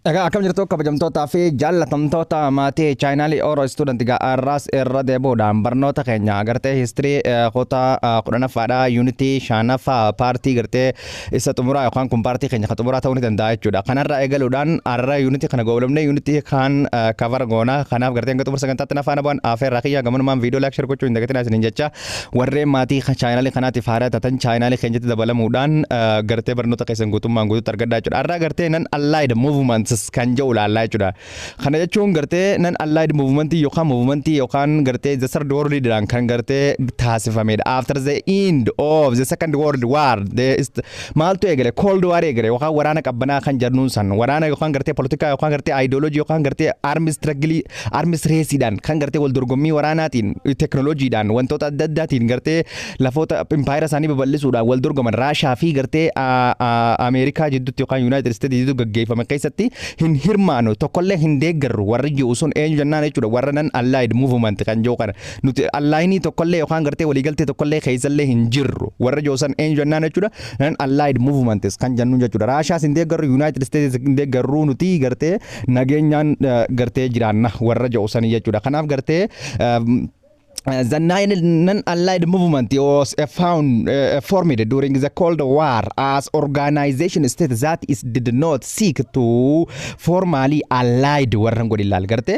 Egaa, akkam jirtu, kabajamtootaa fi jaallatamtoota maatii chaanaalii Oro Student? Egaa har'aas irra deebi'uudhaan barnoota keenya gartee history kutaa 10ffaadha, unitii shanaffaa, partii gartee isa xumuraa yookaan kun partii keenya kan xumuraa ta'uu ni danda'a jechuudha. Kanarraa eegaluudhaan har'a unitii kana goolabnee unitii kan cover goona. Kanaaf gartee hanga xumura sagantaatti na faana bu'an afeerraa kiyya. Gamanumaan viidiyoo like, share gochuu hin dagatinaa isiniin jecha, warreen maatii chaanaalii kanaatiif haaraa taatan chaanaalii keenyatti dabalamuudhaan gartee barnoota keessan guutummaan guutuutti argadhaa jechuudha. Har'a gartee non allied movements kan jedhu ilaallaa jechuudha. Kana jechuun gartee non allied movement yookaan movement yookaan gartee the third world dhaan kan gartee taasifamedha. After the end of the Second World War, maaltu eegale? Cold War eegale yookaan waraana qabbanaa kan jennuun san, waraana yookaan gartee politikaa yookaan gartee ideology yookaan gartee arms struggle, arms raceidhaan kan gartee wal dorgommii waraanaatiin, teknooloojiidhaan, wantoota adda addaatiin gartee lafoota impaayera isaanii babal'isuudhaan wal dorgoman Raashaa fi gartee Ameerikaa jidduutti yookaan United States jidduutti gaggeeffame keessatti hin hirmaanu, tokkollee hin deeggarru warri jiru sun eenyu jennaan jechuudha. Warra non allied movement kan jiru kana, nuti alliance tokkollee yookaan gartee waliigaltee tokkollee keessallee hin jirru warra jiru san eenyu jennaan jechuudha. Non allied movements kan jennuun jechuudha. Raashaas hin deeggarru, United States hin deeggarru, nuti gartee nageenyaan gartee jiraanna warra jiru sanii jechuudha. Kanaaf gartee the non-allied movement was formed during the Cold War as organization state that is did not seek to formally allied warran godhi ilaal garte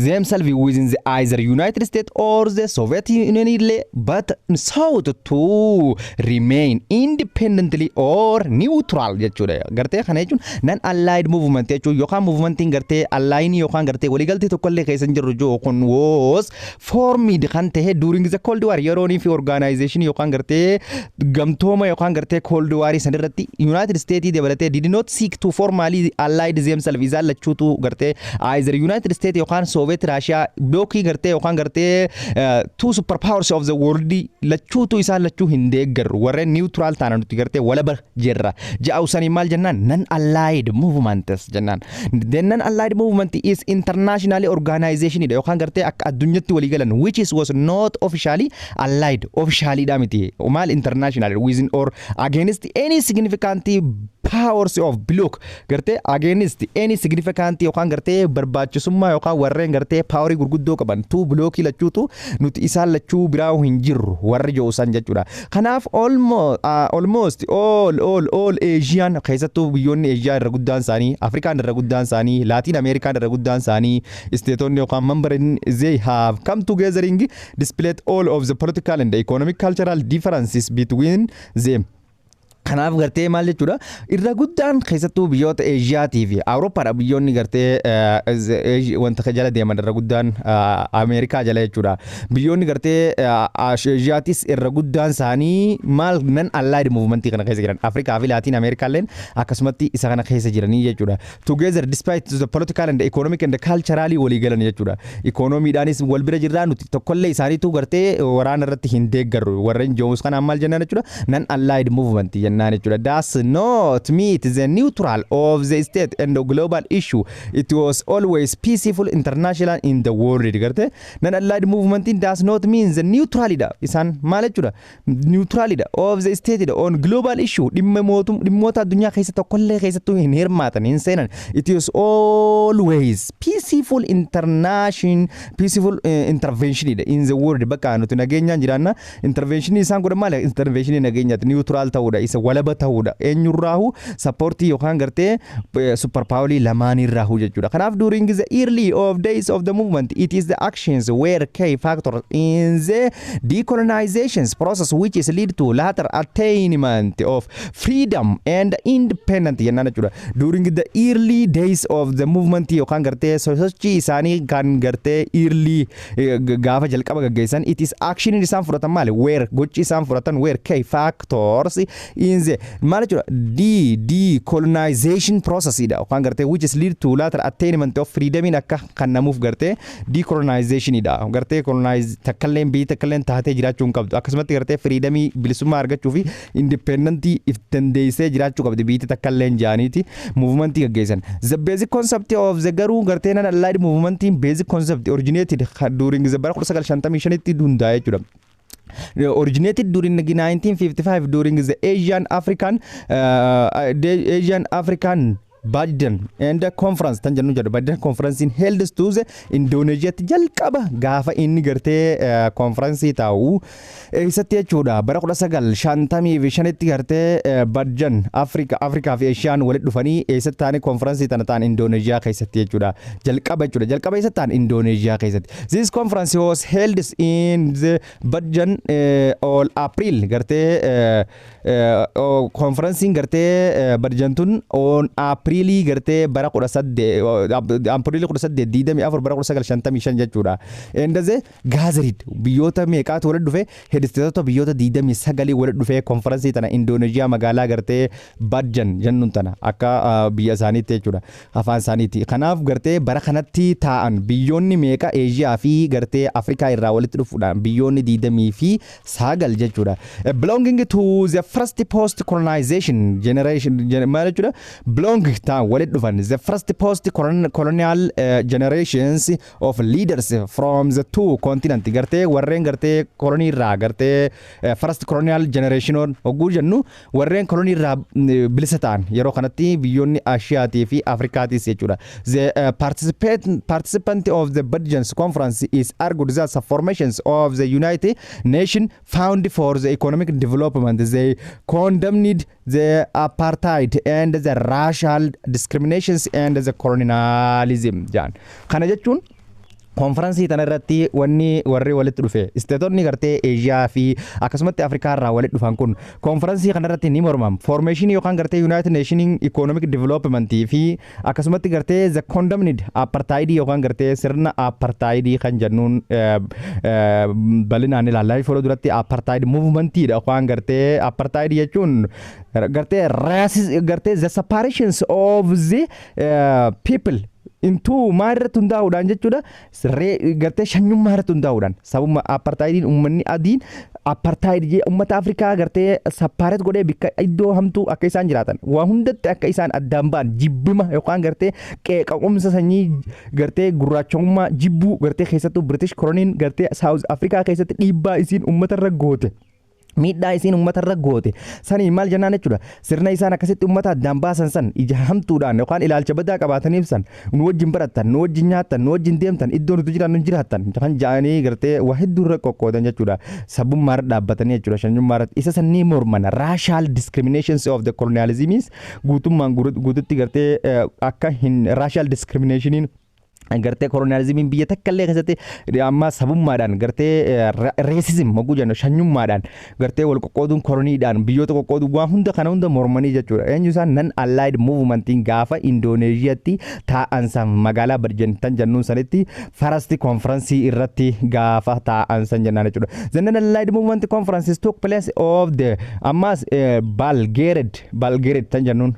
themselves within the either United States or the Soviet Union illee, but sought to remain independently or neutral jechuudha. Gartee kana jechuun non allied movement jechuun yookaan movementiin gartee alliance yookaan gartee waliigaltee tokkollee keessa hin jirru jiru kun was formed kan ta'e during the Cold War, yeroonii fi organization yookaan gartee gamtooma yookaan gartee Cold War san irratti United States dabalatee did not seek to formally allied themselves, isaan lachuutu gartee either United States yookaan Soviet Russia blockii gartee yookaan gartee two superpowers of the world lachuutu isaan lachuu hin deeggarru, warreen neutral taana, nuti gartee walaba jirra ja'a usanii maal jennaan? Non allied movements jennaan. The non allied movement is internationally organization dha yookaan gartee akka addunyaatti walii galan, which is was not officially allied, officially dha miti, maal international within or against any significant powers of bloc, gartee against any significant yookaan gartee barbaachisummaa yookaan warreen gartee powerii gurguddoo qaban two blockii lachuutu nuti isaan lachuu biraa hin jirru warri jiru san jechuudha. Kanaaf almost all Asian, keessattuu biyyoonni Asia irra guddaan isaanii, Afrikaan irra guddaan isaanii, Laatiin Ameerikaan irra guddaan isaanii, stateonni yookaan member they have come together in displayed all of the political and economic cultural differences between them. Kanaaf gartee maal jechuudha? Irra guddaan keessattuu biyyoota Eeshiyaatii fi Awurooppaadha. Biyyoonni gartee wanta jala deeman irra guddaan Ameerikaa jala jechuudha. Biyyoonni gartee Eeshiyaatis irra guddaan isaanii maal non allied movementii kana keessa jiran. Afrikaa fi Laatiin Ameerikaalleen akkasumatti isa kana keessa jiranii jechuudha. Together despite the political and economic and culturally walii galan jechuudha. Ikoonomiidhaanis wal bira jirraa, nuti tokkollee isaaniitu gartee waraana irratti hin deeggarru warreen joomus kanaan maal jennaan jechuudha? Non allied movement jennaan jechuudha. Does not meet the neutral of the state and the global issue. It was always peaceful international in the world. Garte non allied movement does not mean the neutral dha. Isaan maal jechuudha? Neutral dha of the state dha on global issue, dhimma mootum dhimmoota addunyaa keessa tokkollee keessattuu hin hirmaatan, hin seenan. It is always peaceful international peaceful intervention dha in the world. Bakka nuti nageenyaan jiraanna. Intervention isaan godhan maali? Intervention nageenyaati, neutral ta'uudha, isa walaba ta'uudha, eenyurraahu supportii yookaan gartee super powerii lamaanirraahu jechuudha. Kanaaf during the early of days of the movement, it is the actions were key factor in the decolonization process, which is lead to later attainment of freedom and independence jennaan jechuudha. During the early days of the movement yookaan gartee sosochii isaanii kan gartee early gaafa jalqaba gaggeessan, it is action isaan fudhatan maali? Were gochi isaan fudhatan were key factors in the maal jechuudha? Decolonization process dha yookaan gartee which is lead to later attainment of freedom akka kennamuuf gartee decolonization dha. Gartee colonize takkalleen biyyi takkalleen taatee jiraachuu hin qabdu, akkasumatti gartee freedomii bilisummaa argachuu fi independentii if dandeessee jiraachuu qabdi biyyi takkalleen jaaniiti movementii gaggeessan. The basic concept of the garuu gartee non allied movementiin basic concept originated during the bara 1955tti hundaa'e jechuudha. Originated during 1955 during the Asian African Bandung and conference tan jennu jedhu. Bandung conference held to the Indonesiaatti jalqaba gaafa inni gartee conference taa'u eessatti jechuudha? Bara 1955tti gartee Bandung Afrikaa fi Eeshiyaan walitti dhufanii eessatti ta'anii conference tana ta'an? Indoneesiyaa keessatti jechuudha. Jalqaba jechuudha. Jalqaba eessatti ta'an? Indoneesiyaa keessatti. This conference was held in the Bandung all April. Gartee conferencing gartee Bandung tun on Apriilii gartee bara 18, Apriilii 18 24 bara 1955 jechuudha. Endaze gathered biyyoota meeqaatu walitti dhufe? Head stateota biyyoota 29 walitti dhufe konferansii tana Indoneeziyaa magaalaa gartee Bandung jennuun tana akka biyya isaaniitti jechuudha, afaan isaaniitti. Kanaaf gartee bara kanatti taa'an biyyoonni meeqa Eeshiyaa fi gartee Afrikaa irraa walitti dhufuudhaan? Biyyoonni 29 jechuudha. Belonging to the first post colonization generation maal jechuudha? Belong ta'an walitti dhufan the first post colonial generations of leaders from the two continent. Gartee warreen gartee kolonii irraa gartee first colonial generation hogguu jennu warreen kolonii irraa bilisa ta'an yeroo kanatti biyyoonni Ashiyaatii fi Afrikaatis jechuudha. The participant of the Bandung conference is argued that the formations of the United Nations Fund for the Economic Development. They condemned the apartheid and the racial discriminations and the colonialism jaan. Kana jechuun konferansii tana irratti wanni warri walitti dhufe stateonni gartee Eeshiyaa fi akkasumatti Afrikaa irraa walitti dhufan kun konferansii kana irratti ni mormam. Formationii yookaan gartee United Nation Economic Development fi akkasumatti gartee the condemned apartheid yookaan gartee sirna apartheid kan jennuun bal'inaan ilaallaa fuula duratti. Apartheid movementiidha yookaan gartee apartheid jechuun gartee gartee the separations of the people into maal irratti hundaa'uudhaan jechuudha? Gartee shanyummaa irratti hundaa'uudhaan. Sababuma apartheidiin uummanni adiin apartheid jee uummata Afrikaa gartee separate godhee bikka iddoo hamtuu akka isaan jiraatan, waa hundatti akka isaan addaan ba'an, jibbima yookaan gartee qeeqa'umsa sanyii gartee gurraachummaa jibbuu gartee keessattuu British coloniin gartee South Afrikaa keessatti dhiibbaa isiin uummata irra goote, miidhaa isiin uummata irra goote sanii maal jennaan jechuudha? Sirna isaan akkasitti uummata addaan baasan san ija hamtuudhaan yookaan ilaalcha badaa qabaataniif san nu wajjin barattan, nu wajjin nyaattan, nu wajjin deemtan, iddoo nuti jiraannu hin jiraattan kan ja'anii gartee waa hedduu irra qoqqoodan jechuudha. Sabummaa irra dhaabbatanii jechuudha, shanyummaa irratti. Isa sannii morman. Racial discriminations of the colonialism guutummaan guututti gartee akka hin racial discriminationiin gartee colonialismiin biyya takka illee keessatti amma sabummaadhaan gartee racism hogguu jennu shanyummaadhaan gartee wal qoqqooduun koloniidhaan biyyoota qoqqooduun waan hunda kana hunda mormanii jechuudha. Eenyu isaan? Non allied movementiin gaafa Indooneezhiyaatti taa'an san magaalaa Bandung jennuun sanitti first conference irratti gaafa taa'an san jennaan jechuudha. The non allied movement conferences took place of the ammas Belgrade tan jennuun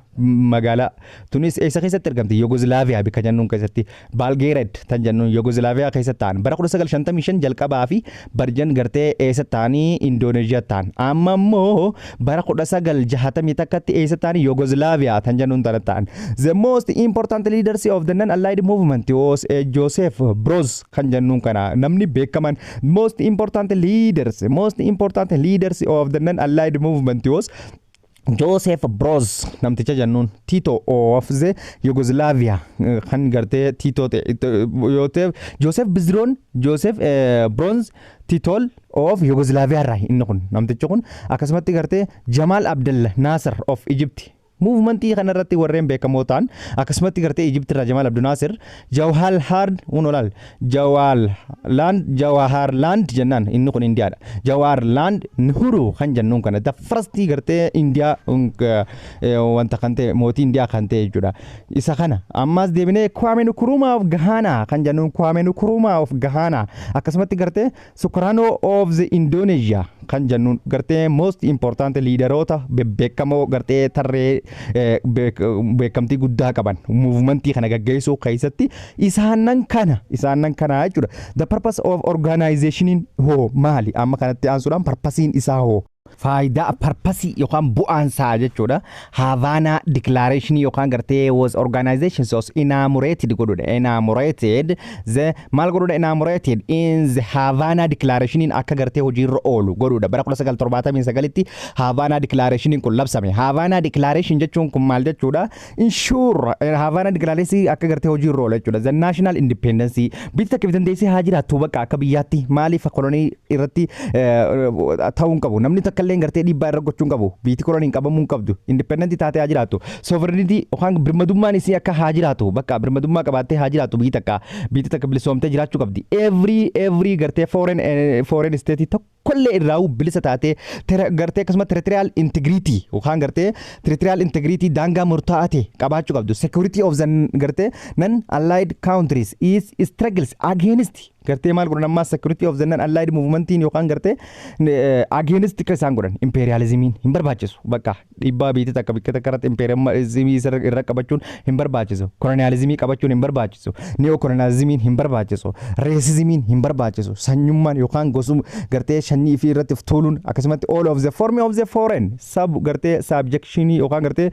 magaalaa tunis eessa keessatti argamti? Yugoslavia bikka jennuun keessatti. Belgrade tan jennuun Yugoslavia keessatti ta'an bara 1955 jalqabaa fi Bandung gartee eessa ta'anii? Indooneeshiyaa ta'an. Amma immoo bara 1961tti eessa ta'anii? Yugoslavia tan jennuun tana ta'an. The most important leaders of the non-allied movement was Joseph Broz kan jennuun kana namni beekaman. Most important leaders of the non-allied movement was Joseph Broz namticha jennuun, Tito of the Yugoslavia kan gartee Tito ta'e yoo ta'e Joseph Bizron Joseph Broz Tito of Yugoslavia irraa inni kun namtichi kun akkasumatti gartee Jamal Abdel Nasser of Egypt movementii kanarratti warreen beekamoo ta'an akkasumatti gartee Egypt irraa Jamal Abdel Nasser, Jawahar unolaal Jawahar Land jennaan inni kun Indiyaadha. Jawahar Land Nehru kan jennuun kana the first gartee Indiyaa wanta kan ta'e mootii Indiyaa kan ta'e jechuudha. Isa kana ammas deebinee Kwame Nkrumah of Ghana kan jennuun, Kwame Nkrumah of Ghana akkasumatti gartee Sukarno of the Indonesia kan jennuun gartee most important leaderoota bebbeekamoo gartee tarree beekamtii guddaa qaban movementii kana gaggeessuu keessatti isaanan kana jechuudha. The purpose of organization hoo maali? Amma kanatti aansuudhaan purposeiin isaa hoo? Faayidaa, purpose yookaan bu'aan isaa jechuudha. Havana Declaration yookaan gartee was organizations was inaugurated godhudha. Inaugurated the maal godhudha? Inaugurated in the Havana Declaration akka gartee hojiirra oolu godhudha. Bara 1979tti Havana Declaration kun labsame. Havana Declaration jechuun kun maal jechuudha? Ensure Havana Declaration akka gartee hojiirra oolu jechuudha. The national independence, biyyi takka dandeessee haa jiraattu bakka akka biyyaatti. Maaliif kolonii irratti ta'uu hin qabu? Namni takka illee gartee dhiibbaa irra gochuu hin qabu. Biyyi kolonii hin qabamuu hin qabdu. Independent taatee haa jiraattu. Sovereignty yookaan birmadummaan isii akka haa jiraatu, bakka birmadummaa qabaattee haa jiraattu biyyi takka. Biyyi takka bilisoomtee jiraachuu qabdi. Every gartee foreign state tokkollee irraa bilisa taatee gartee akkasuma territorial integrity yookaan gartee territorial integrity, daangaa murtaa'aa ta'e qabaachuu qabdu. Security of the gartee non allied countries is struggles against gartee maal godhan ammaa? Security of the non allied movementiin yookaan gartee against akka isaan godhan imperialismiin hin barbaachisu. Bakka dhiibbaa biyyi takka bikka takka irratti imperialismii irra qabachuun hin barbaachisu, colonialismii qabachuun hin barbaachisu, neo colonialismiin hin barbaachisu, racismiin hin barbaachisu, sanyummaan yookaan gosum gartee sanyii fi irratti of tuuluun, akkasumatti all of the form of the foreign sub gartee subjectionii yookaan gartee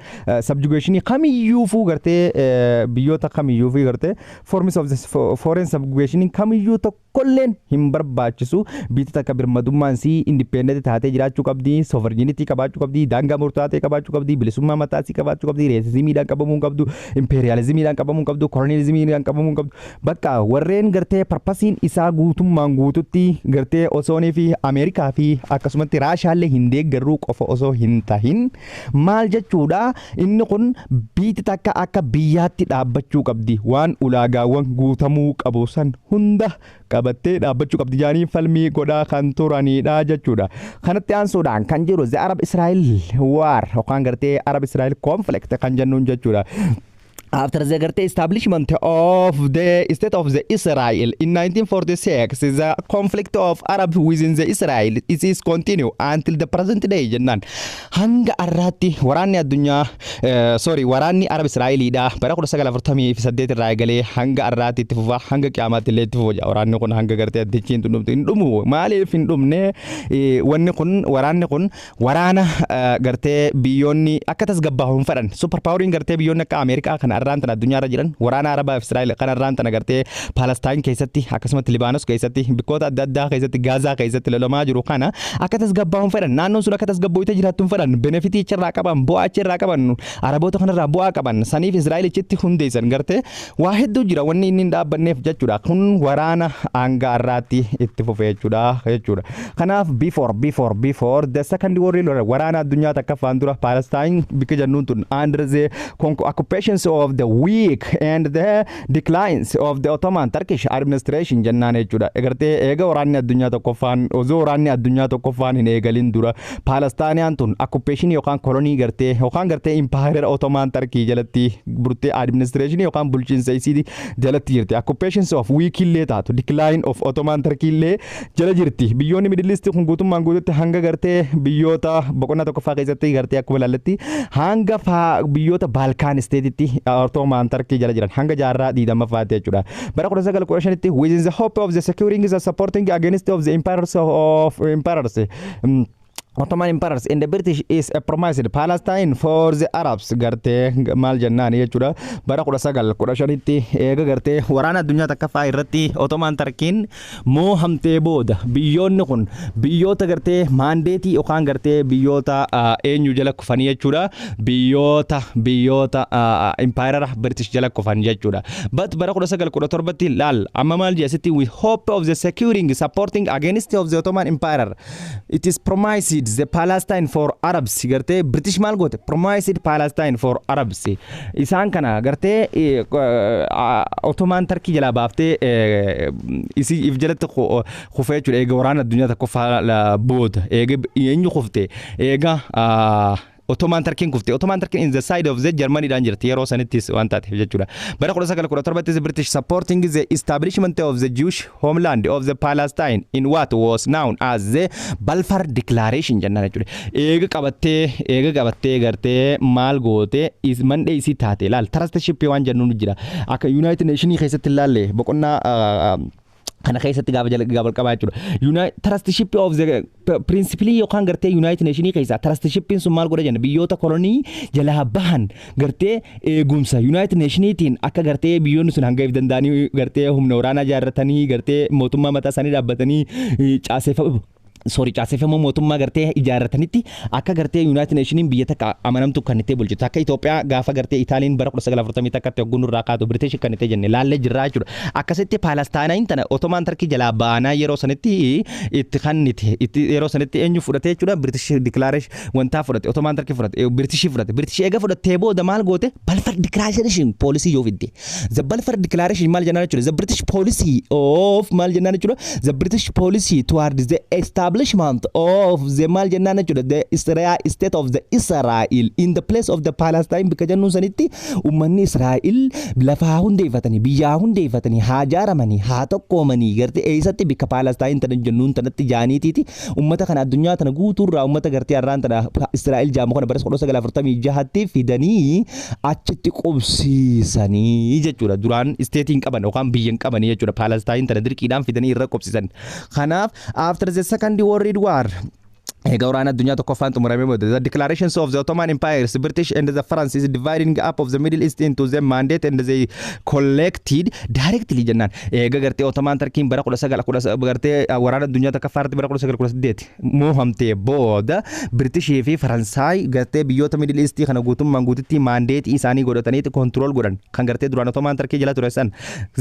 subjugationii kamiyyuufuu, gartee biyyoota kamiyyuufii gartee forms of the foreign subjugation kamiyyuu tokkolleen hin barbaachisu. Biyyi takka birmadummaan sii independent taatee jiraachuu qabdi, sovereignty qabaachuu qabdi, daangaa murtaa'aa ta'e qabaachuu qabdi, bilisummaa mataa isii qabaachuu qabdi, racismiidhaan qabamuu hin qabdu, imperialismiidhaan qabamuu hin qabdu, colonialismiidhaan qabamuu hin qabdu. Bakka warreen gartee purposeiin isaa guutummaan guututti gartee osoonii fi Ameerikaa fi akkasumatti Raashaallee hin deeggarruu qofa osoo hin tahin, maal jechuudha? Inni kun biyyi takka akka biyyaatti dhaabbachuu qabdi, waan ulaagaawwan guutamuu qabu san hunda qabattee dhaabbachuu qabdi jaanii falmii godhaa kan turanidha jechuudha. Kanatti aansuudhaan kan jiru the Arab Israel War yookaan gartee Arab Israel conflict kan jennuun jechuudha. After the gartee establishment of the state of the Israel in 1946, the conflict of Arab within the Israel it is continue until the present day jennaan. Hanga arraatti waraanni addunyaa, sorry, waraanni Arab Israa'eliidha bara 1948 irraa eegalee hanga arraatti itti fufa, hanga qiyaamaatti illee itti fufa. Waraanni kun hanga gartee addichiin dhumtu hin dhumu. Maaliif hin dhumne wanni kun? Waraanni kun waraana gartee biyyoonni akka tasgabbaa'u hin fedhan. Super poweriin gartee biyyoonni akka Ameerikaa kana arraan tana addunyaarra jiran waraana Arabaa fi Israa'el kan arraan tana gartee Paalestaan keessatti, akkasumatti Libaanos keessatti, bikkoota adda addaa keessatti, Gaazaa keessatti lolamaa jiru kana akka tasgabbaa'u hin fedhan. Naannoon sun akka tasgabbooyte jiraattu hin fedhan. Benefitii achirraa qaban, bu'aa achirraa qaban, Araboota kanarraa bu'aa qaban saniif Israa'el ichitti hundeessan. Gartee waa hedduu jira wanni inni hin dhaabbanneef jechuudha. Kun waraana hanga har'aatti itti fufe jechuudha. Kanaaf before the Second World War, waraana addunyaa takkaffaan dura, Palestine bikka jennuun tun under the occupations of the weak and the declines of the Ottoman Turkish administration jennaan jechuudha. Egartee eega waraanni addunyaa tokkoffaan, osoo waraanni addunyaa tokkoffaan hin eegalin dura, Palestaaniyaan tun occupation yookaan kolonii gartee yookaan gartee empire Ottoman Turkey jalatti burtee, administration yookaan bulchiinsa isii jalatti jirti. Occupations of weak illee taatu, decline of Ottoman Turkey illee jala jirti. Biyyoonni Middle East kun guutummaan guututti hanga gartee biyyoota boqonnaa tokkoffaa keessatti gartee akkuma ilaalletti hanga biyyoota Balkan stateitti Ottoman Turkey jala jiran hanga jaarraa 20ffaatti jechuudha. Bara 1915tti within the hope of the securing the supporting against of the empires of empires Ottoman empires and the British is a promised Palestine for the Arabs gartee maal jennaan jechuudha. Bara 1915tti eega gartee waraana addunyaa takkaffaa irratti Ottoman Turkiin moohamtee booda, biyyoonni kun biyyoota gartee mandateii yookaan gartee biyyoota eenyu jala kufanii jechuudha? Biyyoota empire British jala kufan jechuudha. But bara 1917tti laal amma maal jedhasitti? With hope of the securing supporting against of the Ottoman Empire, it is promised the Palestine for Arabs. Gartee British maal goote? Promised Palestine for Arabs. Isaan kana gartee Ottoman Turkey jalaa baaftee isii if jalatti kufee jechuudha. Eega waraana addunyaa tokkoffaa booda eega eenyu kufte? Eega Ottoman Turkiin kufte. Ottoman Turkiin in the side of the Germany dhaan jirti yeroo sanittis waan taateef jechuudha. Bara 1917 British supporting the establishment of the Jewish homeland of the Palestine in what was known as the Balfour Declaration jennaan jechuudha. Eega qabattee gartee maal goote? Is mandhee isii taate laal, trusteeship waan jennuun jira. Akka United Nations keessatti ilaalle boqonnaa Kana keessatti gaafa jalqabaa jechuudha. Trusteeship of the principle yookaan gartee United Nations keessaa trusteeshipiin sun maal godha jenna? Biyyoota kolonii jalaa bahan gartee eegumsa United Nationiitiin akka gartee biyyoonni sun hanga if danda'anii gartee humna waraanaa ijaarratanii, gartee mootummaa mataa isaanii dhaabbatanii, caaseeffamu, sorry, caaseffama mootummaa gartee ijaarratanitti akka gartee United Nationiin biyya takka amanamtu kan itti bulchitu, akka Itoophiyaa gaafa gartee Itaaliin bara 1940 takkatti hogguun irraa kaatu British kan itti jenne laallee jirraa jechuudha. Akkasitti Paalastaanayin tana Ottoman Turkey jalaa baanaa yeroo sanitti itti kannite, itti yeroo sanitti eenyu fudhate jechuudha? British declaration wantaa fudhate, Ottoman Turkey fudhate, British fudhate. British eega fudhattee booda maal goote? Balfour Declaration policy yoo fidde. The Balfour Declaration maal jennaan jechuudha? The British policy of maal jennaan jechuudha? The British policy towards the establishment of the maal jennaan jechuudha? The Israel state of the Israel in the place of the Palestine. Bikka jennuun sanitti uummanni Israa'el lafaa hundeeffatanii, biyyaa hundeeffatanii, haa jaaramanii, haa tokkoomanii, gartee eessatti? Bikka Palestine tana jennuun tanatti jaaniitiiti ummata kana addunyaa tana guutuurraa ummata gartee har'aan tana Israa'el jaamu kana bara 1946tti fidanii achitti qubsiisanii jechuudha. Duraan stateiin qaban yookaan biyya hin qabanii jechuudha. Palestine tana dirqiidhaan fidanii irra qubsiisan. Kanaaf after the Second World War, egaa waraana addunyaa tokkoffaan xumuramee booda, the declarations of the Ottoman Empires, British and the France is dividing up of the Middle East into the mandate and they collected directly jennaan. Eega gartee Ottoman Turkiin bara 19 gartee waraana addunyaa tokkoffaarratti bara 1918 moohamtee booda, Britishii fi Faransaay gartee biyyoota Middle East kana guutummaan guututti mandate isaanii godhataniiti control godhan, kan gartee duraan Ottoman Turkii jala ture san.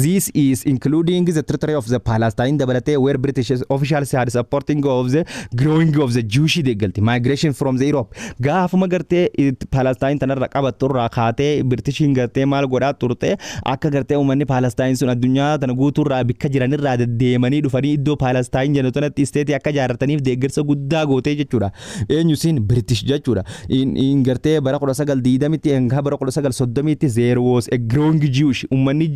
This is including the territory of the Palestine dabalatee, where British officials had supporting of the growing of the Jewish deeggalti migration from the Europe. Gaafuma gartee Palestine tanarra qabatturraa kaatee Britishiin gartee maal godhaa turte? Akka gartee uummanni Palestine sun addunyaa tana guutuurraa bikka jiranirraa deddeemanii dhufanii iddoo Palestine jennu tanatti state akka ijaarrataniif deeggarsa guddaa gootee jechuudha. Eenyu siin? British jechuudha. In gartee bara 1920tti hanga bara 1930tti there was a growing Jewish, uummanni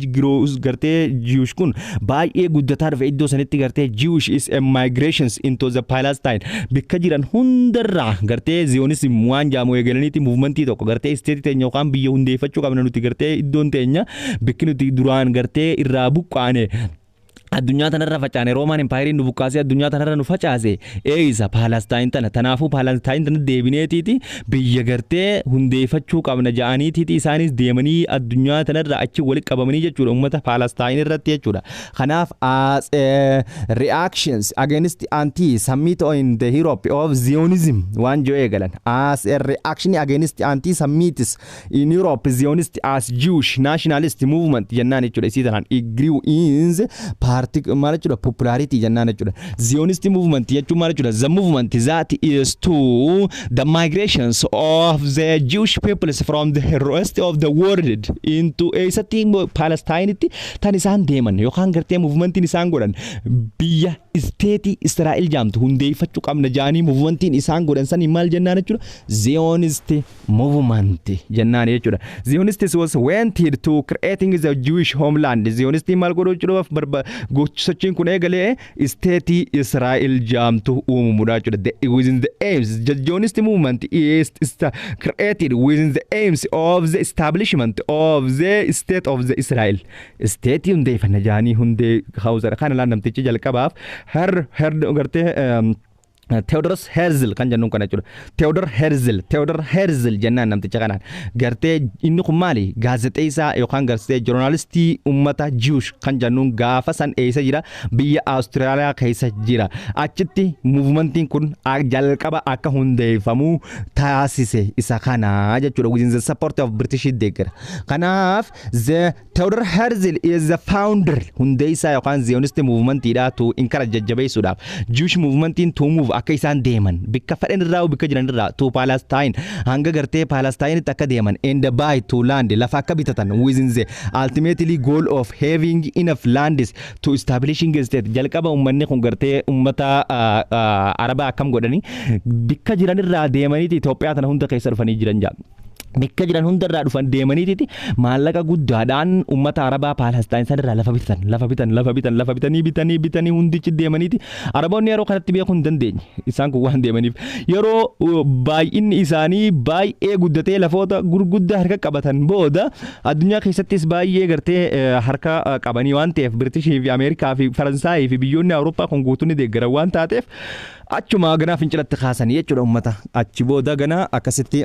gartee Jewish kun baay'ee guddataa dhufe iddoo sanitti. Gartee Jewish is a migrations into the Palestine bikka jiran hundarraa gartee Zionism waan jaamu eegalaniiti, movementii tokko gartee state teenya yookaan biyya hundeeffachuu qabna nuti, gartee iddoon teenya bikki nuti duraan gartee irraa buqqaane, addunyaa tanarra facaane, Roomaan Empire nu buqqaasee addunyaa tanarra nu facaase, eeyisa Paalestaan tana? Tanaafuu Paalestaan tana deebineetiiti biyya gartee hundeeffachuu qabna ja'aniitiiti isaanis deemanii addunyaa tanarra achi walitti qabamanii jechuudha, uummata Paalestaan irratti jechuudha. Kanaaf as reactions against anti Semite in the Europe of Zionism waan jiru eegalan. As a reaction against anti Semites in Europe, Zionist as Jewish nationalist movement jennaan jechuudha. Isii tanaan grew in party maal jechuudha? Popularity jennaan jechuudha. Zionist movement jechuun maal jechuudha? The movement that is to the migrations of the Jewish peoples from the rest of the world into eessatti? Palestinitti tan isaan deeman yookaan gartee movementiin isaan godhan biyya state Israa'el jaamtu hundeeffachuu qabna jaanii movementiin isaan godhan sanii maal jennaan jechuudha? Zionist movement jennaan jechuudha. Zionists was wanted to creating the Jewish homeland. Zionistiin maal godhuu jechuudha? Sochiin kun eegalee state Israa'el jaamtu uumamudha jechuudha. Within the aims, the Zionist movement is created within the aims of the establishment of the state of the Israel. State hundeeffanna jaanii hundee hawzara kana laan namtichi jalqabaaf her gartee Theodorus Herzl kan jennuun kana jechuudha. Theodor Herzl, Theodor Herzl jennaan namticha kanaan. Gartee inni kun maali? Gaazexeessaa yookaan gartee journalistii uummata Jewish kan jennuun gaafa san eessa jira? Biyya Awustiraaliyaa keessa jira. Achitti movementiin kun jalqaba akka hundeeffamu taasise isa kana jechuudha. Within the support of British deeggara. Kanaaf the Theodor Herzl is the founder, hundeessaa yookaan Zionist movementiidha, to encourage, jajjabeessuudhaaf Jewish movementiin to move, akka isaan deeman bikka fedhan irraa, bikka jiran irraa, to Palestine, hanga gartee Palestinitti akka deeman, and buy to land, lafa akka bitatan, within the ultimately goal of having enough lands to establishing a state. Jalqaba uummanni kun gartee uummata Arabaa akkam godhanii bikka jiran irraa deemaniiti Itoophiyaa tana hunda keessa dhufanii jiran jaa. Bakka jiran hundarraa dhufan deemaniititi maallaqa guddaadhaan uummata Arabaa Paalestaan sanirraa lafa bitan, lafa bitan, lafa bitan, lafa bitanii, bitanii, bitanii hundichi deemaniiti. Araboonni yeroo kanatti beekuu hin dandeenye. Isaan kun waan deemaniif yeroo baay'inni isaanii baay'ee guddatee lafoota gurguddaa harka qabatan booda, addunyaa keessattis baay'ee gartee harka qabanii waan ta'eef, Biritishii fi Ameerikaa fi Faransaayii fi biyyoonni Awurooppaa kun guutuun ni deeggaran waan taateef, achuma ganaa fincilatti kaasanii jechuudha uummata. Achi booda ganaa akkasitti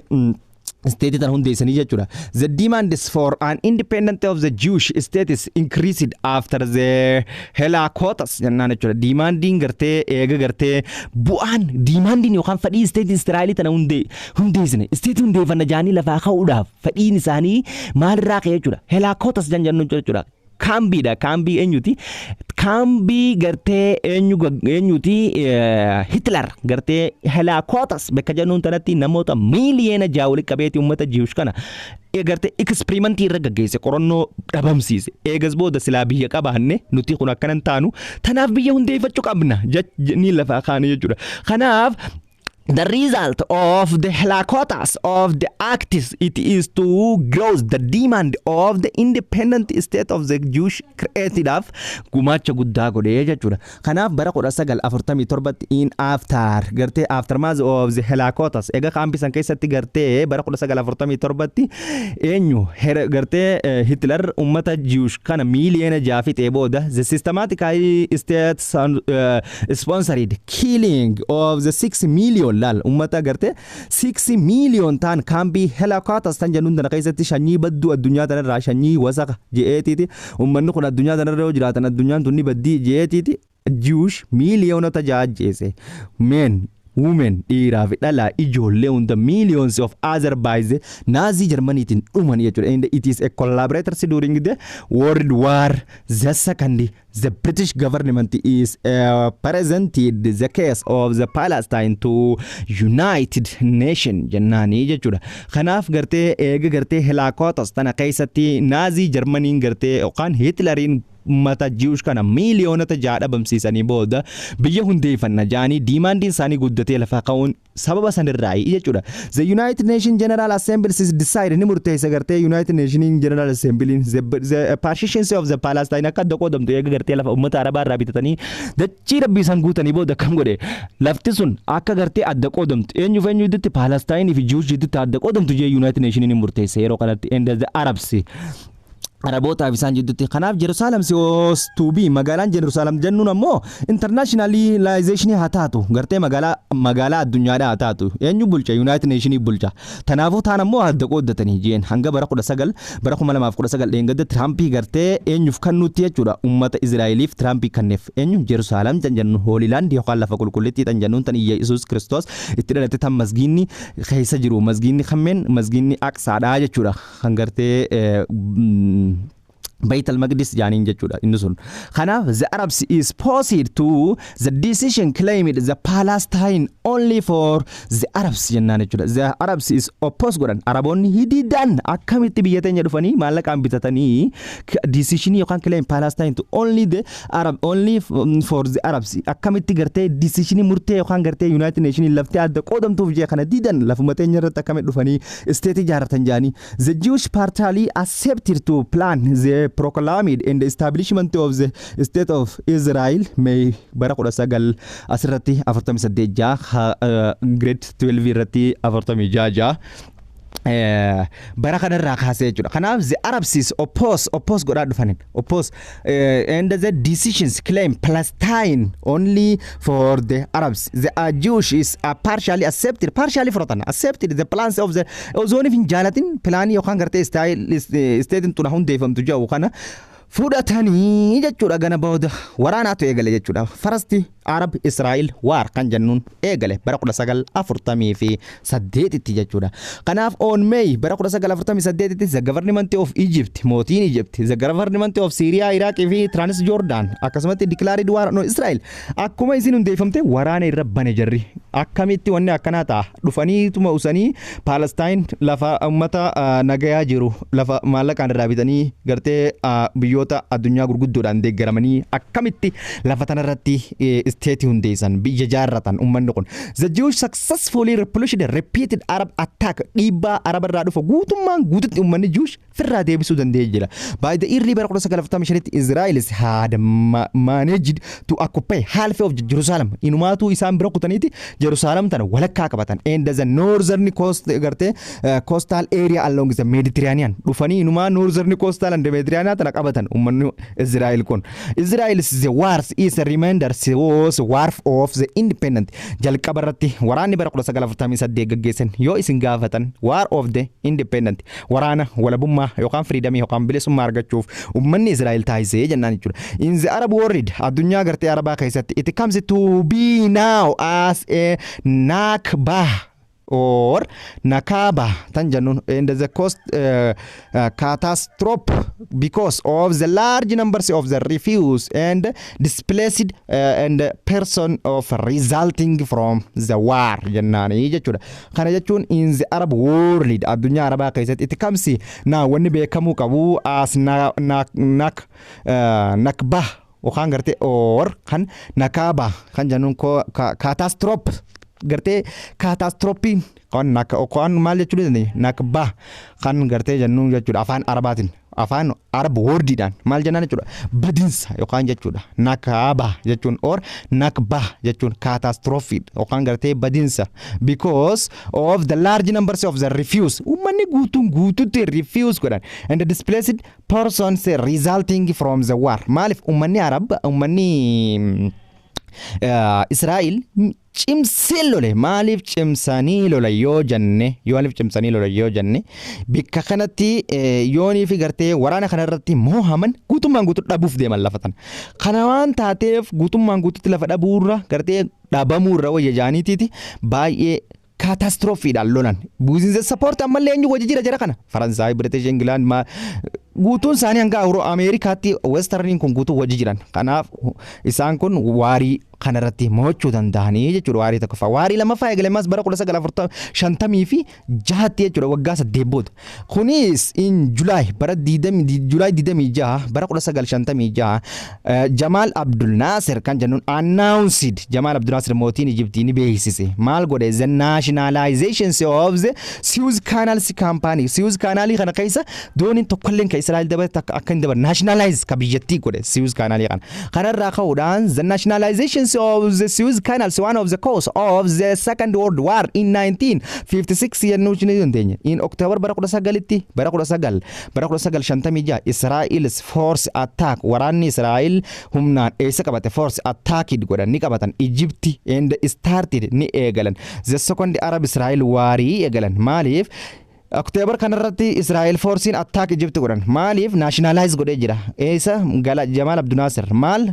state tan hundeessanii jechuudha. The demand is for an independent of the Jewish state is increased after the Holocaust jennaan jechuudha. Demandiin gartee eega gartee bu'aan demandiin yookaan fedhii state Israa'elii tana hundeessine, state hundeeffanna jaanii lafaa ka'uudhaaf fedhiin isaanii maalirraa ka'e jechuudha. Holocaust jan jennu jechuudha. Kaambiidha. Kaambii eenyuti? Kaambii gartee eenyu eenyuti? Hitler gartee Holocaust bakka jennuun tanatti namoota miiliyoona 6 walitti qabeeti uummata Jewish kana gartee experimentii irra gaggeesse, qorannoo dhabamsiise. Eegas booda silaa biyya qabaanne nuti kun akkanan taanu, tanaaf biyya hundeeffachuu qabna ni lafaa kaane jechuudha. Kanaaf the result of the Holocaust of the acts, it is to grow the demand of the independent state of the Jewish created gumaacha guddaa godhee jechuudha. Kanaaf bara 1947tti in after gartee aftermath of the Holocaust, egaa kaampii san keessatti gartee bara 1947tti eenyu gartee Hitler ummata Jewish kana miiliyoona 6 fixee booda, the systematically state sponsored killing of the 6 million, laal, ummata gartee 6 million ta'an kaambii Holocaust tan jennuun tana keessatti sanyii badduu addunyaa tanarraa, sanyii wasaka je'eetiiti, ummanni kun addunyaa tanarra yoo jiraatan addunyaan tun ni baddii je'eetiiti, Jewish miiliyoonota 6 ajjeese. Men, women, dhiiraa fi dhalaa, ijoollee hunda, millions of other by the Nazi Germanytiin dhuman jechuudha. And it is a collaborators during the World War the Second. The British government is presented the case of the Palestine to United Nation jennaanii jechuudha. Kanaaf gartee eega gartee Holocaust tana keessatti Nazi Germany'n gartee yookaan Hitleriin ummata Jewish kana miiliyoonota 6 dhabamsiisanii booda, biyya hundeeffanna jaanii demandiin isaanii guddatee lafaa ka'uun sababa sanirraayi jechuudha. The United Nations General Assembly is decide, ni murteessa gartee United Nations General Assembly the partitions of the Palestine akka adda qoodamtu. Eega gartee lafa ummata Arabaa irraa bitatanii dachii rabbii isaan guutanii booda akkam godhe? Lafti sun akka gartee adda qoodamtu, eenyuuf eenyu gidduutti? Palestine fi Jewish gidduutti adda qoodamtu jee United Nations ni murteesse yeroo kanatti, and the Arabs, Arabootaaf isaan jidduutti. Kanaaf Jerusalem was to be, magaalaan Jerusalem jennuun ammoo internationalization haa taatu, gartee magaalaa addunyaadhaa haa taatu. Eenyu bulcha? United Nations bulcha. Tanaafuu taan ammoo adda qooddatanii jeen hanga bara 19 bara 2019 dheengadda Tirampii gartee eenyuuf kennuutti jechuudha? Ummata Israa'eliif Tirampii kenneef. Eenyu? Jerusalem tan jennu, Holy Land yookaan lafa qulqullittii tan jennuun, tan Yesuus Kiristoos itti dhalate, tan masgiinni keessa jiru, masgiinni kammeen masgiinni Aqsaadhaa jechuudha, kan gartee Bayt al-Maqdis jaaniin jechuudha inni sun. Kanaaf the Arabs is opposed to the decision, claimed the Palestine only for the Arabs jennaan jechuudha. The Arabs is opposed godhan. Araboonni hididan, akkamitti biyya teenya dhufanii maallaqaan bitatanii decision yookaan claim Palestine to only the Arab, only for the Arabs, akkamitti gartee decision murtee yookaan gartee United Nations laftee adda qoodamtuuf jee kana didan, lafuma teenya irratti akkamitti dhufanii state ijaarratan jaanii. The Jewish party accepted to plan the proclaimed in the establishment of the state of Israel May bara 19 asirratti 48 jaha, grade 12 irratti 46 jaha bara kanarraa kaasee jechuudha. Kanaaf the Arabs is oppose godhaa dhufanin oppose and the decisions claim Palestine only for the Arabs. The Jewish is partially accepted, partially fudhatan, accepted the plans of the osoonif hin jaalatin planii yookaan gartee statein tuna hundeeffamtu jedhu kana fudhatanii jechuudha. Gana booda waraanaatu eegale jechuudha. First Arab Israel War kan jennuun eegale bara 1948tti jechuudha. Kanaaf on May bara 1948tti the government of Egypt, mootiin Egypt, the government of Syria, Iraq fi Transjordan akkasumatti declared war on Israel. Akkuma isin hundeeffamte waraana irra bane jarri. Akkamitti wanni akkanaa ta'a? Dhufaniituma usanii Palestine lafa uummata nagayaa jiru lafa maallaqaan irraa bitanii gartee biyyoota addunyaa gurguddoodhaan deeggaramanii akkamitti lafa tanarratti State hundeessan, biyya jaarratan ummanni kun. The Jewish successfully repulsed repeated Arab attack. Dhiibbaa Araba irraa dhufu guutummaan guututti ummanni Jewish firraa deebisuu danda'ee jira. By the early bara 1945tti Israel had managed to occupy half of Jerusalem. Inumaatu isaan bira kutaniiti Jerusalem tana walakkaa qabatan. And the northern coast gartee coastal area along the Mediterranean dhufanii inumaa northern coastal and Mediterranean tana qabatan ummanni Israel kun. Israel the wars is a reminder was war of the independent. Jalqaba irratti waraanni bara 1948 gaggeessan yoo isin gaafatan, war of the independent, waraana walabummaa yookaan freedomii yookaan bilisummaa argachuuf ummanni Israel taasisee jennaan jechuudha. In the Arab world, addunyaa gartee Arabaa keessatti, it comes to be now as a Nakba or Nakaba tan jennuun and the cost catastrophe because of the large numbers of the refugees and displaced and person of resulting from the war jennaanii jechuudha. Kana jechuun in the Arab world, addunyaa Arabaa keessatti, it comes now wanni beekamuu qabu as na, na, nak, Nakba yookaan gartee or kan Nakaba kan jennuun catastrophe gartee catastrophiin kan kan maal jechuu dandeenya, Nakba kan gartee jennuun jechuudha. Afaan Arabaatiin, afaan Arab wordiidhaan maal jennaan jechuudha? Badinsa yookaan jechuudha. Nakaba jechuun or Nakba jechuun catastrophe yookaan gartee badinsa because of the large numbers of the refuse, uummanni guutuun guututti refuse godhan, and the displaced persons resulting from the war. Maaliif uummanni Arab, uummanni Israa'el cimsee lole? Maaliif cimsanii lola yoo jenne, maaliif cimsanii lola yoo jenne, bikka kanatti yoonii fi gartee waraana kana irratti moohaman guutummaan guutuu dhabuuf deeman lafa tana. Kana waan taateef guutummaan guututti lafa dhabuurra, gartee dhabamuurra wayya jaaniitiiti baay'ee catastrophiidhaan lolan. Buusinsa support ammallee eenyu wajji jira jara kana? Faransaay, British, England guutuun isaanii hanga Awuroo Ameerikaatti westerniin kun guutuu wajji jiran. Kanaaf isaan kun warii kanarratti mo'achuu danda'anii jechuudha warii tokkoffaa. Warii lammaffaa eegalemas bara 1956tti jechuudha, waggaa 8 booda. Kunis in July bara July 26 bara 1956 Jamaal Abdul Nasir kan jennuun announced. Jamaal Abdul Nasir mootiin Ijiptii ni beeksise. Maal godhe? The nationalization of the Suez Canal Company. Suez Canalii kana keessa dooniin tokkolleen kan Israa'el dabarte akka hin dabarre nationalize ka biyyattii godhe Suez Canalii kana. Kanarraa ka'uudhaan the nationalization of the Suez Canal is one of the cause of the Second World War in 1956 jennuu ni dandeenya. In October bara 19tti bara 1956 Israel's force attack, waraanni Israa'el humnaan eessa qabate? Force attacked godhan, ni qabatan Egypt and started, ni eegalan, the Second Arab Israel warii eegalan. Maaliif October kanarratti Israa'el forceiin attack Egypt godhan? Maaliif nationalize godhee jira eessa gala Jamaal Abdunaasir? Maal?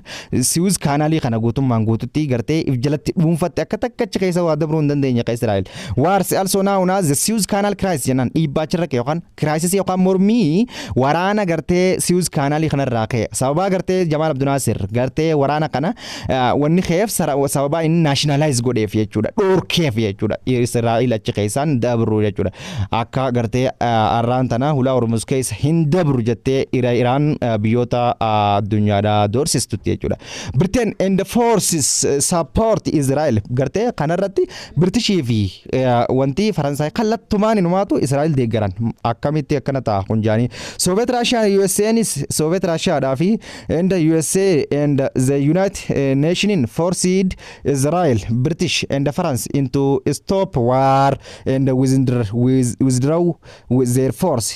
Suez Canalii kana guutummaan guututti gartee if jalatti dhuunfatte, akka takkacha keessa waa dabruu hin dandeenye ka Israa'el. Wars also known as the Suez Canal crisis jennaan. Dhiibbaa achirra ka'e yookaan crisis yookaan mormii waraana gartee Suez Canalii kanarraa ka'e sababaa gartee Jamaal Abdunaasir gartee waraana kana wanni ka'eef sababaa inni nationalize godheef jechuudha, dhorkeef jechuudha, Israa'el achi keessaan dabruu jechuudha. Akka gartee arraan tana hulaa Hormuz keessa hin dabru jettee Iraan biyyoota addunyaadhaa doorsistutti jechuudha. Britain and the forces support Israel gartee kanarratti Britishii fi wanti Faransaay kallattumaan inumaatu Israa'el deeggaran. Akkamitti akkana ta'a kun jaanii Soviet Russia USAnis Soviet Russiaadhaa fi and the USA and the United Nation forced Israel, British and France into stop war and withdraw with their force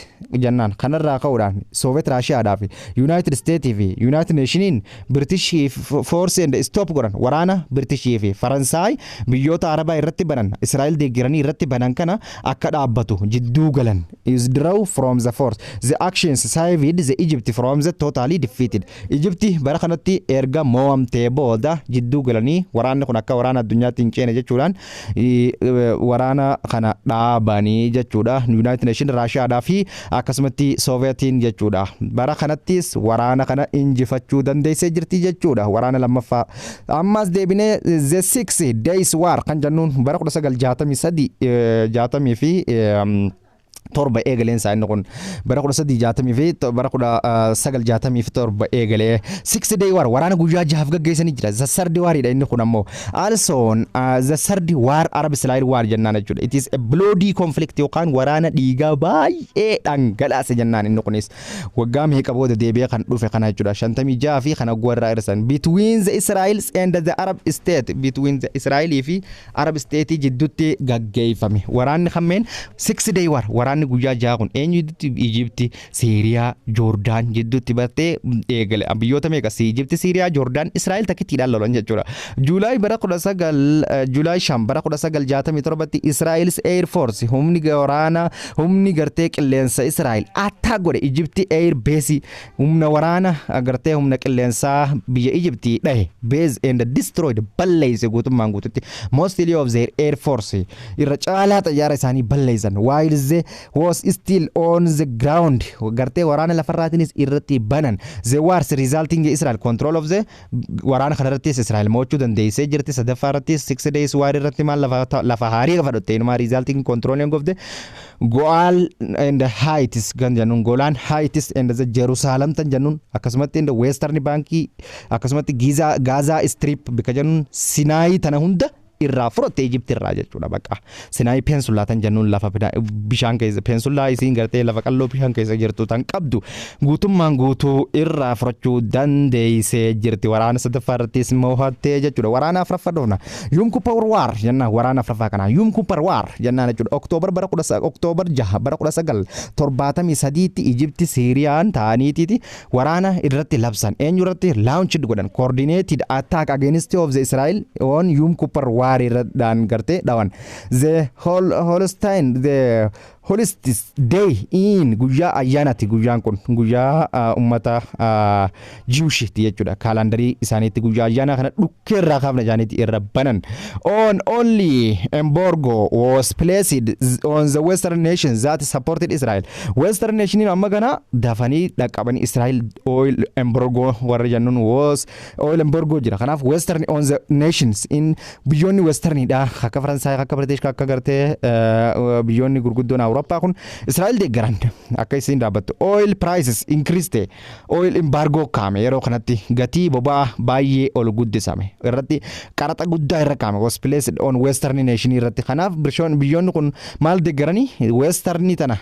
jennaan. Kanarraa ka'uudhaan Soviet Russiaadhaa fi United States fi United Nationiin British force and stop godhan. Waraana Britishii fi Faransaay biyyoota Arabaa irratti banan, Israa'el deeggaranii irratti banan kana akka dhaabbatu jidduu galan, withdraw from the force. The actions saved the Egypt from the totally defeated. Egypt bara kanatti erga mo'amtee booda jidduu galanii waraanni kun akka waraana addunyaatti hin ceene jechuudhaan waraana kana dhaabanii jechuudha. United Nation, Raashiyaadhaa fi akkasumatti Sooviyetiin jechuudha. Bara kanattis waraana kana injifachuu dandeessee jirti jechuudha. Waraana lammaffaa. Ammas deebinee the Six Days War kan jennuun bara 1963 60 fi 7 eegaleen isaa. Inni kun bara 1360 fi bara 1967 eegalee. Six Day War, waraana guyyaa jahaaf gaggeessanii jira. The Third Waridha inni kun ammoo. Also the Third War, Arab Israel War jennaan jechuudha. It is a bloody conflict yookaan waraana dhiigaa baay'ee dhangalaase jennaan. Inni kunis waggaa meeqa booda deebi'ee kan dhufe kana jechuudha. 56 fi kana warra irsan between the Israels and the Arab state, between the Israelii fi Arab state jidduutti gaggeeffame. Waraanni kammeen Six Day War, waraanni guyyaa jaha kun eenyu jidduutti? Egypti, Siiriyaa, Joordaan jidduutti bartee eegale. Biyyoota meeqa? Egypti, Siiriyaa, Joordaan, Israa'el takkittiidhaan lolan jechuudha. July bara 19, July 5 bara 1967tti Israa'elis Air Force, humni waraanaa, humni gartee qilleensa Israa'el attack godhe Egypti Air Base, humna waraana gartee humna qilleensaa biyya Egypti dhahe base and destroyed, balleeyse guutummaan guututti mostly of their air force, irra caalaa xayyaara isaanii balleeysan, while the was still on the ground, gartee waraana lafarraatiinis irratti banan. The wars resulting Israel control of the waraana kanarrattis Israel mo'achuu dandeessee jirti. Sadaffaa irrattis Six Days War irratti maal lafa haarii fudhatte inumaa, resulting controlling of the Goal and Heights kan jennuun, Golan Heights and the Jerusalem tan jennuun, akkasumatti in the Western Bankii, akkasumatti Giza Gaza Strip bika jennuun, Sinai tana hunda irraa fudhatte Egypt irraa jechuudha bakka. Sinai Peninsula tan jennuun, lafa bishaan keessa, peninsula isiin gartee lafa qalloo bishaan keessa jirtu tan qabdu guutummaan guutuu irraa fudhachuu dandeessee jirti. Waraana sadaffaa irrattis mo'attee jechuudha. Waraana afuraffaa dhufna. Yom Kippur War jennaan waraana afuraffaa kana. Yom Kippur War jennaan jechuudha. Oktoobar bara kudha Oktoobar 6 bara 1973tti Egypt Siiriyaan ta'aniitiiti waraana irratti labsan. Eenyu irratti launched godhan? Coordinated attack against of the Israel on Yom Kippur War irradhaan gartee dhawan. The Holstein, the Holiest Day in guyyaa ayyaanaati. Guyyaan kun guyyaa ummata Jewishiiti jechuudha. Kaalandarii isaaniitti guyyaa ayyaanaa kana dhukkee irraa kaafna isaaniitti irra banan. On oil embargo was placed on the Western nations that supported Israel. Western nation amma kana dafanii dhaqqabanii Israel oil embargo warra jennuun was oil embargo jira. Kanaaf Western on the nations in biyyoonni Westernidha, akka Faransaay, akka British, akka gartee biyyoonni gurguddoon Awurooppaa kun Israa'el deeggaran akka isiin dhaabbattu. Oil prices increased, oil embargo kaame. Yeroo kanatti gatii boba'aa baay'ee ol guddisame, irratti qaraxa guddaa irra kaame, was placed on Western nation irratti. Kanaaf biyyoonni kun maal deeggaranii? Western tana,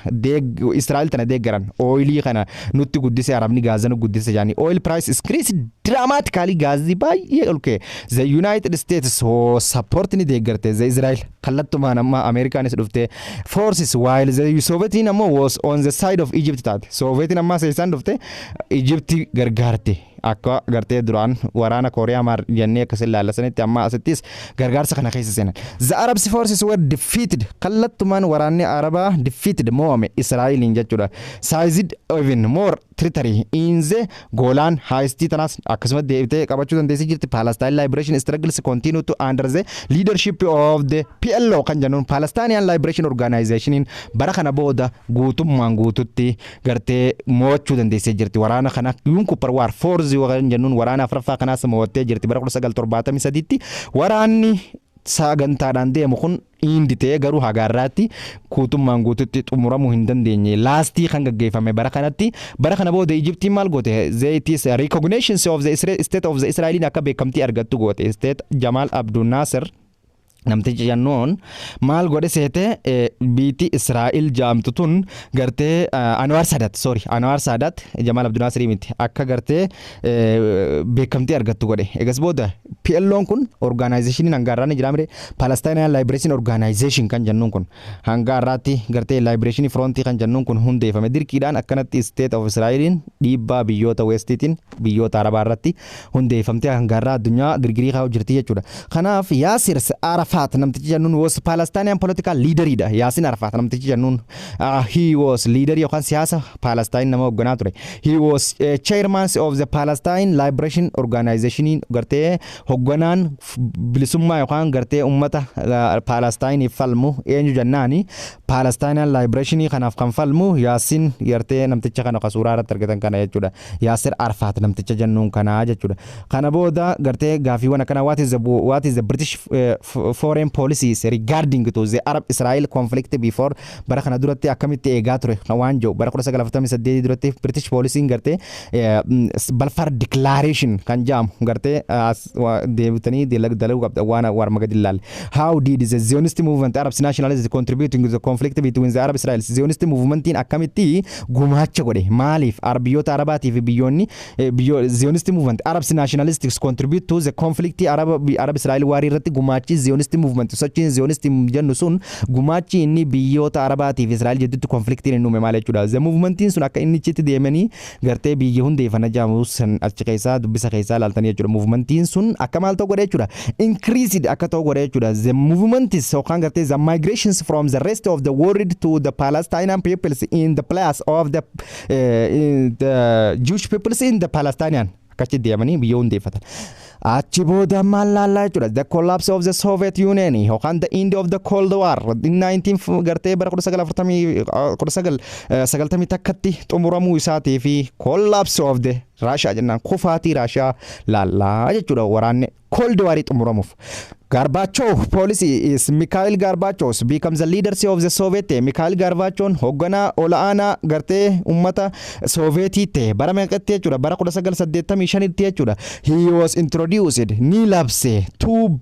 Israa'el tana deeggaran. Oilii kana nutti guddise, Arabni Gaazaa nu guddise jaanii. Oil price increased dramatically, gaazii baay'ee ol ka'e. The United States support ni deeggarte the Israel kallattumaan. Amma Ameerikaanis dhufte forces, while the Sovietiin ammoo was on the side of Egypt taate. Sovietiin ammaa isaan dhufte Egypt gargaarte. Akka gartee duraan waraana Kooriyaa maar jennee akkas ilaallasanitti amma asittis gargaarsa kana keessa seenan. The Arab forces were defeated. Kallattumaan waraanni Arabaa defeated, mo'ame Israa'eliin jechuudha. Seized even more territory in the Golan Heights tanaas akkasumas deebitee qabachuu dandeessee jirti. Palestine Liberation struggles continue to under the leadership of the PLO kan jennuun, Palestinian Liberation Organization. Bara kana booda guutummaan guututti gartee mo'achuu dandeessee jirti. Waraana kana Yom Kippur War Fourth kan jennuun, waraana afuraffaa kanaas mo'attee jirti bara 1973tti. Waraanni sagantaadhaan deemu kun indi ta'ee garuu hagaarraatti guutummaan guututti xumuramuu hin dandeenye. Lastii kan gaggeeffame bara kanatti. Bara kana booda Ijiptiin maal goote? It is recognition of the state of the Israeliin akka beekamtii argattu goote. State Jamal Abdul Nasser namtichi jennuun maal godhe seete? Biitti Israa'el jaamtu tun gartee Anwar Sadat, sorry, Anwar Sadat, Jamal Abdul Nasir miti, akka gartee beekamtii argattu godhe. Egas booda PLO'n kun organizationiin hanga har'aa ni jira mire. Palestinian Liberation Organization kan jennuun kun hanga har'aatti gartee Liberation Front kan jennuun kun hundeeffame dirqiidhaan akkanatti State of Israeliin dhiibbaa biyyoota Westiitiin biyyoota Arabaa irratti hundeeffamtee hanga har'aa addunyaa girgirii kaa'u jirti jechuudha. Kanaaf Yaasir Arafat namtichi jennuun was Palestinian political leaderidha. Yaasin Arafat namtichi jennuun he was leader yookaan siyaasa Palestine nama hoogganaa ture. He was chairman of the Palestine Liberation Organization, gartee hoogganaan bilisummaa yookaan gartee ummata Palestine falmu eenyu jennaani, Palestinian Liberation kanaaf kan falmu Yaasin gartee namticha kana ka suuraa irratti argatan kana jechuudha. Yaasir Arafat namticha jennuun kana jechuudha. Kana booda gartee gaafiiwwan akkana: what is the British foreign policies regarding to the Arab Israel conflict before? Bara kana duratti akkamitti eegaa ture waan jiru, bara 1948 duratti British policyn gartee Balfour Declaration kan jedhamu gartee deebitanii dalaguu qabda waan warma gadi ilaalle. How did the Zionist movement, Arab nationalism, contributing to the conflict between the Arab Israel? Zionist movementiin akkamitti gumaacha godhe? Maaliif biyyoota Arabaatii fi biyyoonni Zionist movement, Arab nationalists contribute to the conflict Arab Israel war irratti? Gumaachi Zionist movement, sochiin Zionist jennu sun, gumaachi inni biyyoota Arabaatii fi Israel jidduutti conflictiin inni uume maal jechuudha? The movementiin sun akka inni ichitti deemanii gartee biyya hundeeffana jedhamu san achi keessaa dubbisa keessaa ilaaltanii jechuudha. Movementiin sun akka maal ta'u godhe jechuudha? Increased akka ta'u godhe jechuudha. The movement is yookaan gartee the migrations from the rest of the world to the Palestinian peoples in the place of the Jewish peoples in the Palestinian akkachi deemanii biyya hundeeffatan. Achi booda maal laallaa jechuudha? The collapse of the Soviet Union yookaan the end of the Cold War in 19 gartee bara 1991tti xumuramuu isaatii fi collapse of the Russia jennaan kufaatii Russia laallaa jechuudha, waraanni Cold War xumuramuuf. Gorbachev policy is Mikhail Gorbachev becomes the leader of the Soviet. Mikhail Gorbachev hoogganaa ol'aanaa gartee ummata Sovietii ta'e bara meeqatti jechuudha? Bara 1985tti jechuudha. He was introduced, ni labse, two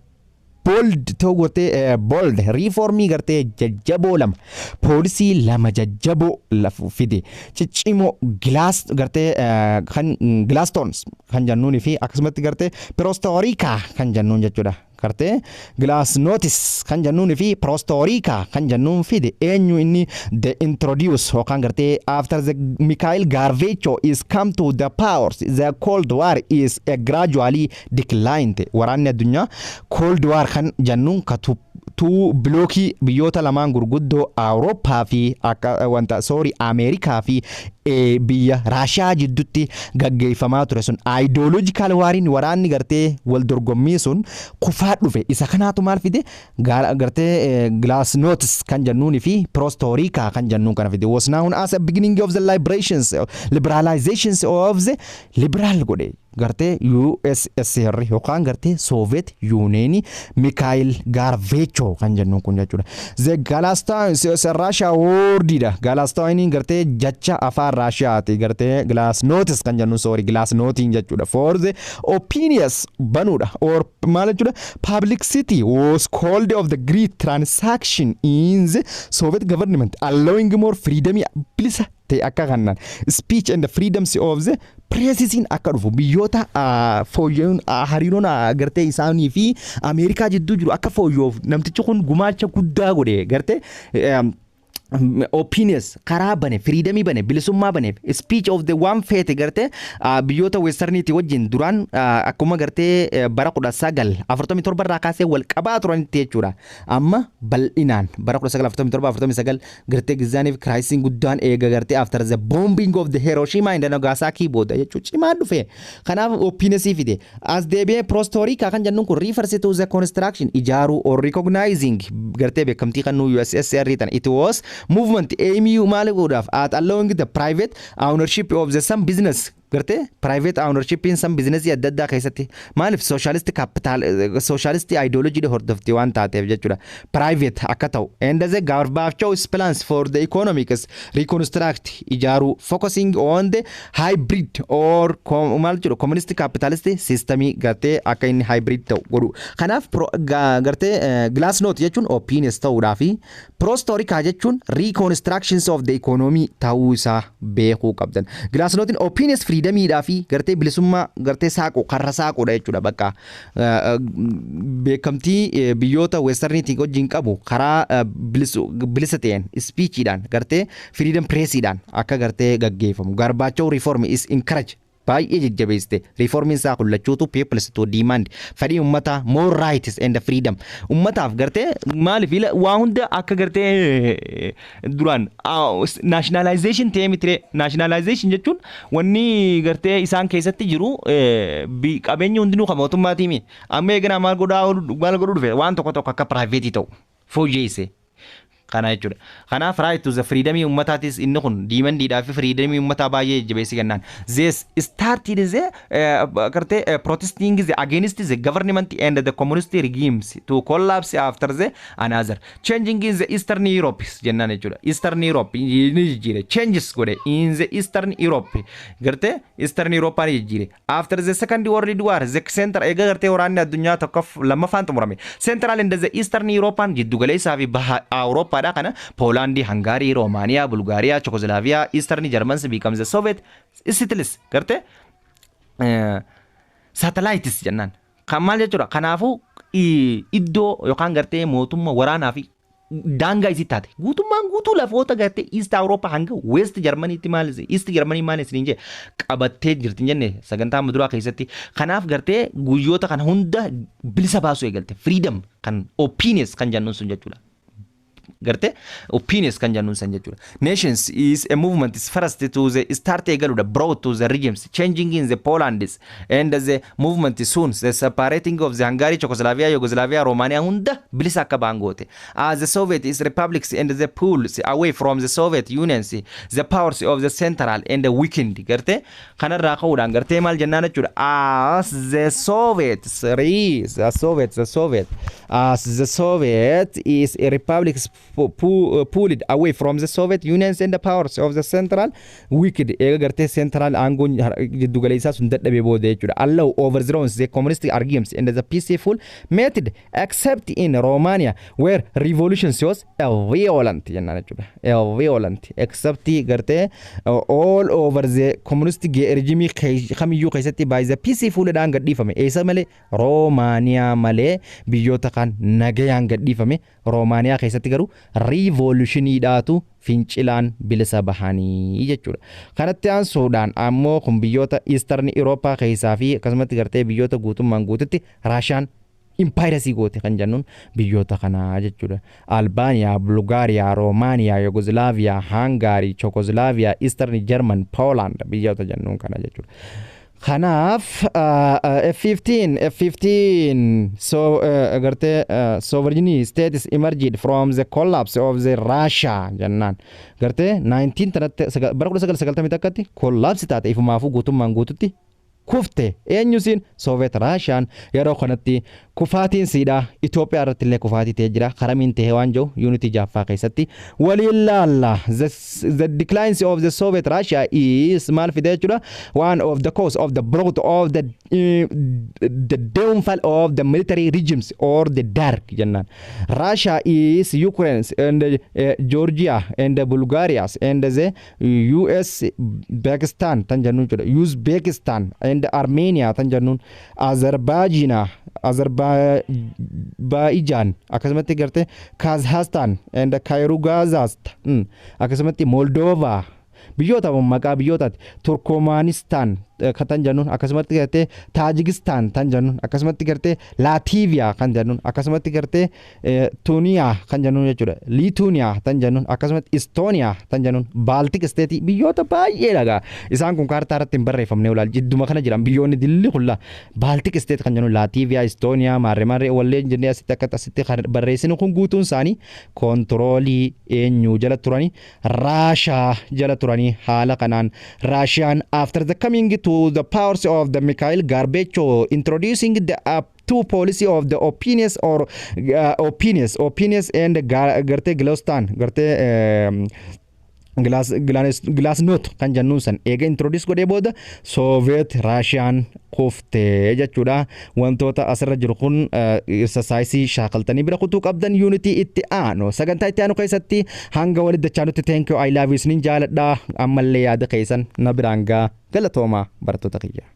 bold ta'uu gartee bold reformii gartee jajjaboo lama, policy lama jajjaboo lafu fide ciccimoo, glass gartee kan glasnost kan jennuunii fi akkasumatti gartee perestroika kan jennuun jechuudha. Gartee glasnost kan jennuun fi perestroika kan jennuun fide. Eenyu inni the introduce yookaan gartee after the Mikhail Gorbachev is come to the powers, the Cold War is a gradually declined. Waraanni addunyaa Cold War kan jennuun ka two blocii biyyoota lamaan gurguddoo Awurooppaa fi akka wanta, sorry, Ameerikaa fi biyya Raashiyaa jidduutti gaggeeffamaa ture sun, ideological wariin, waraanni gartee wal dorgommii sun kufaa dhufe. Isa kanaatu maal fide? Gartee glasnost kan jennuunii fi perestroika kan jennuun kana fide. Was known as a beginning of the liberations, liberalizations of the liberal godhe gartee USSR yookaan gartee Soviet Union Mikhail Gorbachev kan jennuun kun jechuudha. The Glasnost Russia wordidha. Glasnost gartee jecha afaan Raashiyaati, gartee glasnost kan jennuun, sorry, glasnostiin jechuudha. For the opinions banuudha or maal jechuudha? Publicity was called of the great transaction in the Soviet government, allowing more freedom, bilisa ta'e akka kanaan speech and the freedoms of the pressiin akka dhufu, biyyoota fooyya'uun hariiroon gartee isaanii fi Ameerikaa jidduu jiru akka fooyya'uuf namtichi kun gumaacha guddaa godhe. Gartee opinions karaa bane, freedomii bane, bilisummaa bane, speech of the one feete gartee biyyoota westerniiti wajjin duraan akkuma gartee bara 1947 irraa kaasee wal qabaa turanitti jechuudha. Amma bal'inaan bara 1947 49 gartee gizaaniif crisisiin guddaan eega gartee after the bombing of the Hiroshima and Nagasaki booda jechuu cimaa dhufe. Kanaaf opinionsii fide. As deebi'ee perestroika kan jennuun kun refers to the construction, ijaaruu, or recognizing gartee beekamtii kan nu USSR tan. It was movement aimuu maal godhaaf? At allowing the private ownership of the some business, gartee private ownership in some business adda addaa keessatti. Maaliif? Socialist capital, socialist ideology hordofti waan taateef jechuudha, private akka ta'u. And the Gorbachev's plans for the economics reconstruct, ijaaruu, focusing on the hybrid or maal jedhu, communist capitalist system gartee akka inni hybrid ta'u godhu. Kanaaf gartee glasnost jechuun opinions ta'uudhaa fi perestroika jechuun reconstructions of the economy ta'uu isaa beekuu qabdan. Glasnostiin opinions freedomiidhaa fi gartee bilisummaa gartee saaqu, karra saaquudha jechuudha. Bakka beekamtii biyyoota westerniitiin wajjin qabu karaa bilisa ta'een, speechiidhaan, gartee freedom pressiidhaan akka gartee gaggeeffamu. Gorbachev reform is encourage, baay'ee jajjabeessite. Reformiin isaa kullachuutu peoples to demand, fedhii ummata, more rights and freedom ummataaf gartee. Maaliif waa hunda akka gartee duraan nationalization ta'ee mitire? Nationalization jechuun wanni gartee isaan keessatti jiru qabeenyi hundinuu kan mootummaatiimi. Amma eegana maal godhaa, maal godhuu dhufe? Waan tokko tokko akka private ta'u fooyyeesse. Kana jechuudha. Kanaaf right to the freedom ummataatis inni kun demandiidhaa fi freedom ummataa baay'ee jajjabeessi kennaan. This started the gartee protesting the against the government and the communist regimes to collapse after the another. Changing in the Eastern Europe jennaan jechuudha. Eastern Europe ni jijjiire. Changes godhe in the Eastern Europe. Gartee Eastern Europe ni jijjiire. After the Second World War, the center eega gartee waraanni addunyaa tokkoof lammaffaan xumurame. Central and the Eastern European jiddu galeessaa fi baha Awurooppaadha kana Poolaandii, Hangaarii, Roomaaniyaa, Bulgaariyaa, Chekoslovaakiyaa, Eastern Germans becomes the Soviet satellites gartee satellites jennaan. Kan maal jechuudha? Kanaafuu iddoo yookaan gartee mootummaa waraanaa fi daangaa isii taate guutummaan guutuu lafoota gartee East Awurooppaa hanga West Germanytti, maal East Germany maal isiniin jee qabattee jirti hin jenne sagantaa muduraa keessatti. Kanaaf gartee guyyoota kana hunda bilisa baasuu eegalte, freedom kan openness kan jennuun sun jechuudha. Gartee openness kan jennuun san jechuudha. Nations is a movement is first to the start eegaluudha brought to the regimes changing in the Poland and the movement soon the separating of the Hungary, Czechoslovakia, Yugoslavia, Romania hunda bilisa akka ba'an goote. As the Soviet is republics and the pulls away from the Soviet Union, the powers of the central and the weakened gartee kanarraa ka'uudhaan gartee maal jennaan jechuudha. As the Soviet the Soviet the Soviet as the Soviet is a republics pulled away from the Soviet Union and the powers of the central weakened eega gartee central aangoon jiddu galeessaa sun dadhabee booda jechuudha. Allow overthrown the communist regimes and the peaceful method except in Romania, where revolution was a violent jennaan jechuudha. A violent except gartee all over the communist regime kamiyyuu keessatti by the peaceful dhaan gadhiifame. Eessa malee? Roomaaniyaa malee. Biyyoota kan nagayaan gadhiifame. Roomaaniyaa keessatti garuu revolutioniidhaatu fincilaan bilisa bahanii jechuudha. Kanatti aansuudhaan ammoo kun biyyoota Eastern Europe keessaa fi akkasumatti gartee biyyoota guutummaan guututti Raashaan impaayirasii goote kan jennuun biyyoota kanaa jechuudha. Albaaniyaa, Bulgaariyaa, Roomaaniyaa, Yugoslavia, Hangaarii, Chekoslovaakiyaa, Eastern German, Poland biyyoota jennuun kana jechuudha. Kanaaf F15 F15 so gartee sovereign states emerged from the collapse of the Russia jennaan gartee 19 tanatti bara 1991tti collapse taate ifumaafuu guutummaan guututti kufte. Eenyusiin? Soviet Raashaan. Yeroo kanatti kufaatiin siidhaa Itoophiyaa irratti illee kufaatii ta'ee jira. Karamiin ta'ee waan jiru unitii jaaffaa keessatti waliin laalla. The decline of the Soviet Russia is maal fide jechuudha? One of the cause of the brought of the downfall of the military regimes or the dark jennaan. Russia is Ukraine and Georgia and Bulgaria and the US Pakistan tan jennuun jechuudha. Uzbekistan and Armenia tan jennuun, Azerbaijan, Azerbaijan akkasumatti gartee Kazakhstan and Kyrgyzstan, akkasumatti Moldova, biyyoota maqaa biyyootaati, Turkmenistan kan jennuun, akkasumatti gartee Taajikistaan tan jennuun, akkasumatti gartee Laatiiviyaa kan jennuun, akkasumatti gartee Tuuniyaa kan jennuun jechuudha, Liituuniyaa tan jennuun, akkasumatti Istooniyaa tan jennuun, Baltic stateii biyyoota baay'ee dhagaa isaan kun kaartaa irratti hin barreeffamne ulaal jidduma kana jiran biyyoonni dilli kulla Baltic state kan jennuun, Laatiiviyaa, Istooniyaa, maarree maarree walleen jennee asitti akka asitti barreessinu kun guutuun isaanii controlii eenyu jala turanii? Raashaa jala turanii. Haala kanaan Raashiyaan after the coming to the powers of the Mikhail Gorbachev introducing the two policy of the openness or openness and gartee Glasnost gartee Glasnost kan jennuun san eega introduce godhee booda Soviet Raashiyaan kuftee jechuudha. Wantoota asirra jiru kun exerciseii shaakaltanii bira kutuu qabdan unitii itti aanu sagantaa itti aanu keessatti hanga walitti dachaanutti, thank you, I love you, isinin jaaladha. Ammallee yaada keessan na biraan gaa. Galatooma, barattoota kiyya.